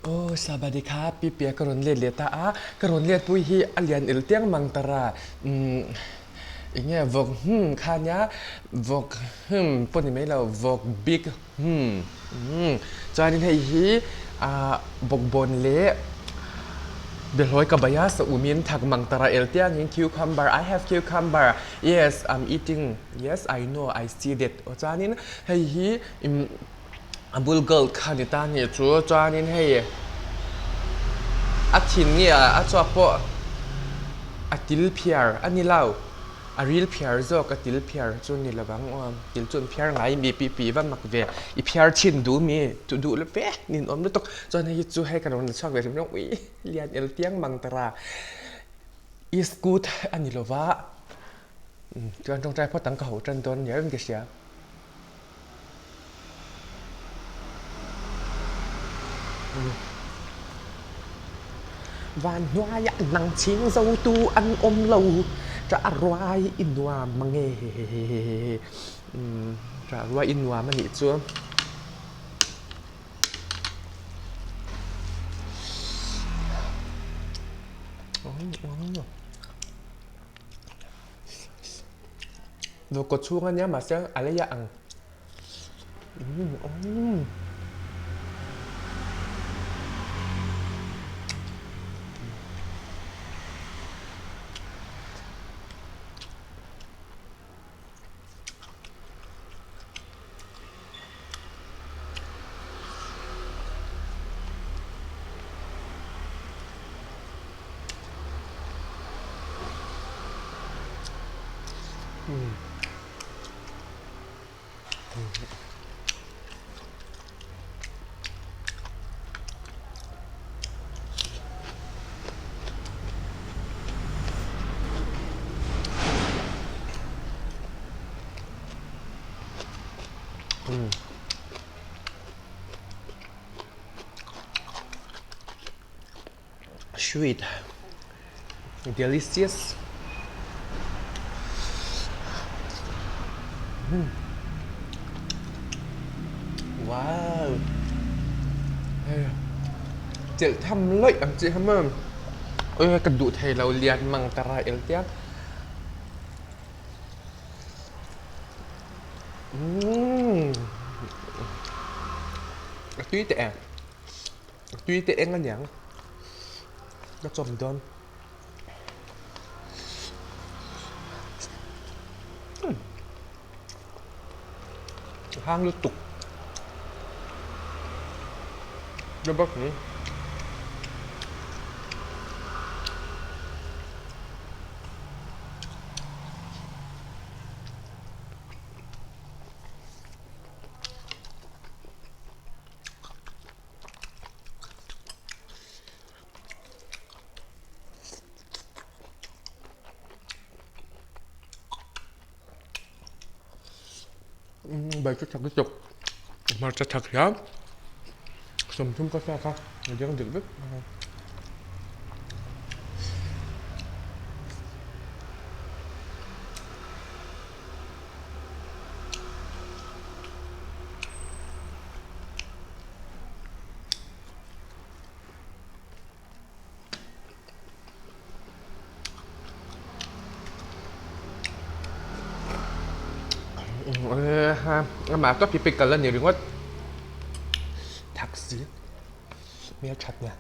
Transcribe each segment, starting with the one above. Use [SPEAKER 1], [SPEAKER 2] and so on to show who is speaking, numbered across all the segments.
[SPEAKER 1] Aw Sabadi kha Pipia ka rawn let leh ta a, ka rawn let pui hi a lian il tiang mang ta ra. Umm enge vawk hmm kha nia, vawk hmm pawh ni mai lo, vawk bik hmm umm chuanin hei hi ah bawkbawn leh Behlawi ka bai a, sa umin thak mang ta ra el tiangin cucumber, I have cucumber, yes I'm eating, yes I know I see that aw chuanin hei hi umm A bul gold kha ni ta nih chu chuanin hei a thin nge a chuak pawh a til phiar a ni lo a ril phiar zawk a til phiar chu ni lo ang aw til chu an phiar ngai mi pi pi va mak ve i phiar chhin duh mi duh duh la ve nin awm lutuk chuan hei hi chu hei ka rawn la chhuak ve hrim hrim ui lian el tiang mang ta ra i scoot a ni lo va chuan tawngtai phawt ang ka ho tan dawn nia ka hria. Van hnuaiah nang chhing zotu an awm lo, ṭah ruai i nuam mange. Ṭah ruai i nuam a nih chu. Vawkkaw chhung a nia mahse a lei a ang. Sweet, delicious. Wow. Chelh tham lawih ang chi ham a. Oi ka duh thei lo lian mang ta ra el tiang. Umm. A tui teh e. A tui teh eng aniang. Ka chawm dawn. A hang lutuk. Ka bak ni. Bai chu thak lutuk hmarcha thak hian 30 ka thlak a a deng dik vek. Amah tawp hi pickle a ni ringawt thak si hmel that nen.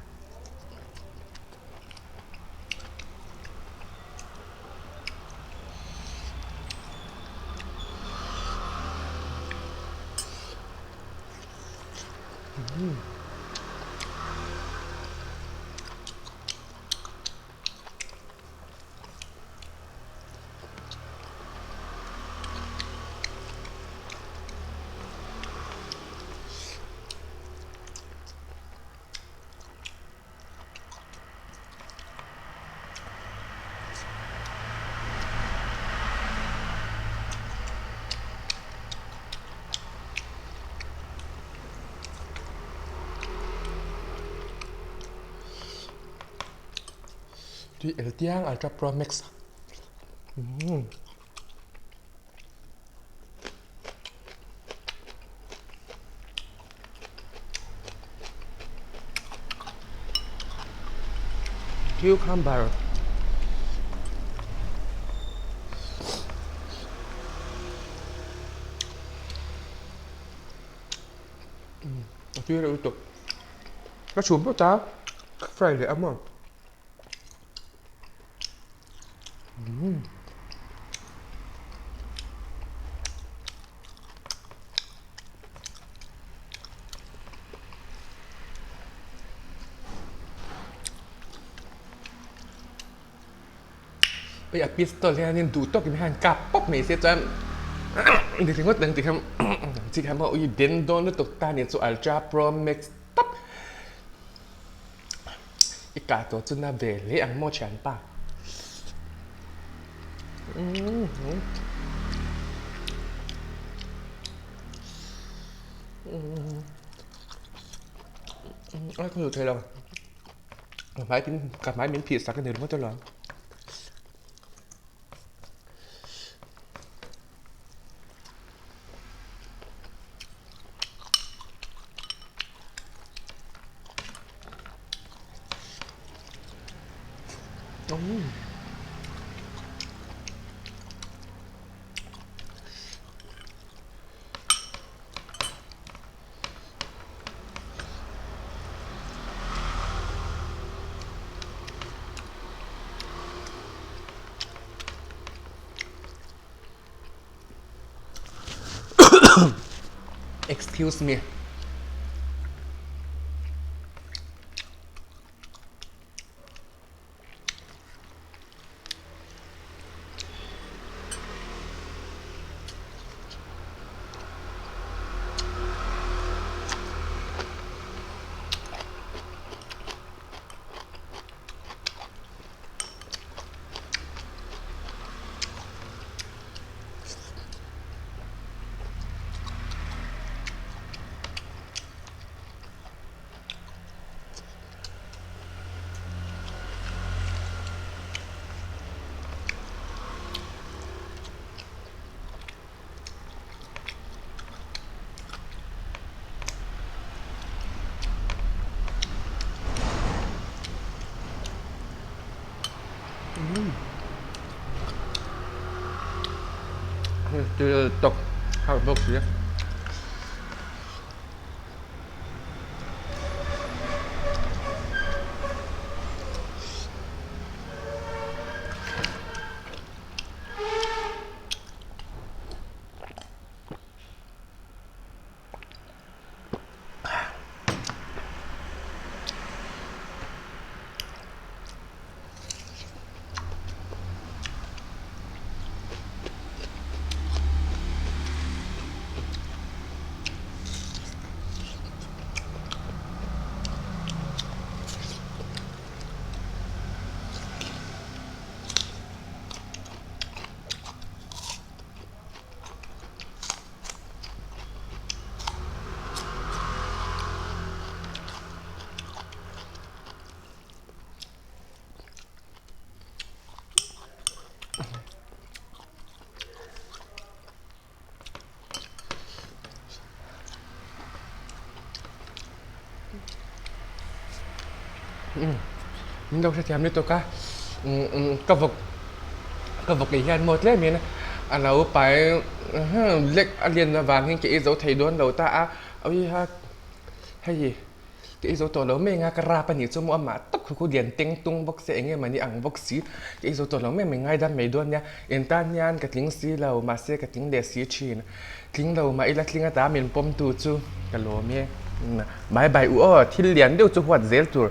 [SPEAKER 1] Tui el tiang Ultra Pro Max. Mm. Cucumber. A tui reuh lutuk. Ka chhum phawt a, ka fry leh a maw. Hei a pistol hianin duh tawkin hian kap pawp mai se chuan ni ringawt ang tih kha chi kha maw ui den dawn lutuk ta nih chu ultra pro max tawp i kah tawh chu na ve hle ang maw thianpa. A ka duh thei lo. Ka hmai tin ka hmai min phih sak a ni ringawt alawm. Excuse me. Tawk harh bawk si. Min lo hrethiam lutuk a ka vawk ka vawk ei hian maw tlemin a lo pai lek a lian avangin ka ei zo thei dawn lo ta a awiha hei. Ka ei zo tawh lo mai anga ka rap a nih chu maw amah tak khu khu lian teng tung bawk se eng emaw ni ang bawk si ka ei zo tawh lo mai mai ngaidam mai dawn nia en tan hian ka tling si lo mahse ka tling leh si thin tling lo mah ila tling ata min pawm tu chu ka lawm e bye bye u aw thil lian deuh chu huat zel tur.